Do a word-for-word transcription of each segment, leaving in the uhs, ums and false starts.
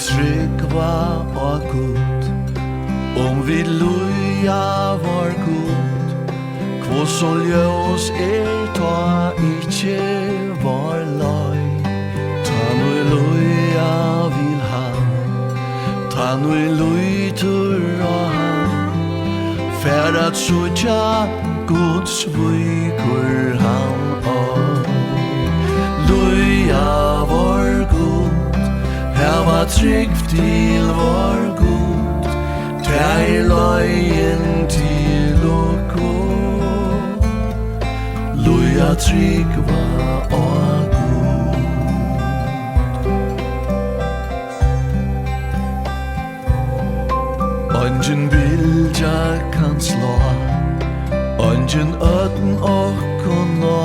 Trúgva á Gud, um vit lýða vár Gud, hvussu ljós er tá ikki vár leið. Tann ið lýða vil hann, tann ið lítur á hann, fær at síggja Gud svíkur hann á. Lýða vár Gud, hava trúgv til vár Gud, tað er leiðin til lukku. Lýða, trúgva á Gud. Eingin bylgja kann slá, eingin ódn okkum ná.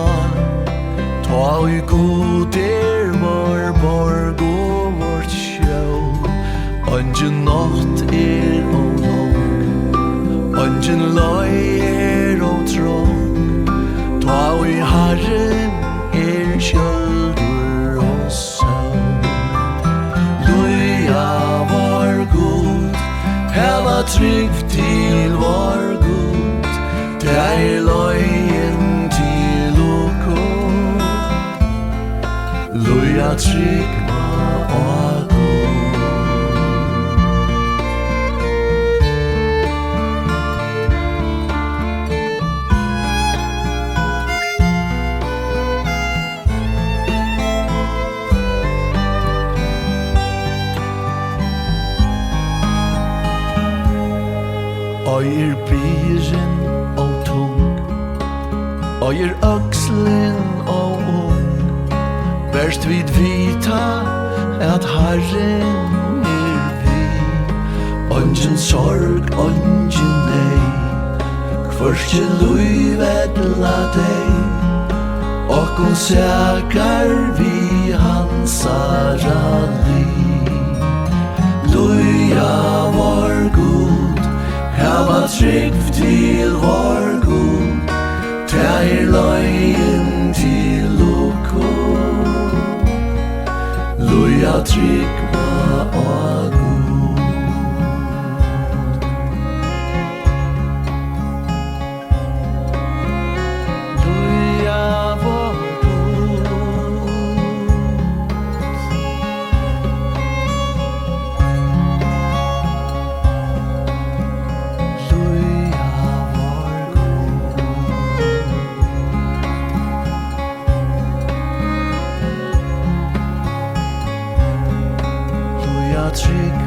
Tá ið Gud er vár borg og várt skjól, eingin nátt er ov long, eingin leið er ov trong. Tá ið Harrin er skjøldur og sól. Lýða vár Gud, hava trúgv til vár Gud, tað er leiðin til lukku. Lýða, trúgva á Gud. Ei er byrðin ov tung, ei er økslin ov ung, bert vit vita, at Harrin er við. Eingin sorg, eingin neyð, hvørki lív ella deyð, okkum sakar við hansara lið. Lýða vár Gud, hava trúgv til vár Gud, tað er leiðin til lukku. Lýða, trúgva á Gud. Lýða vár Gud. Lýða vár Gud. Lýða, trúgv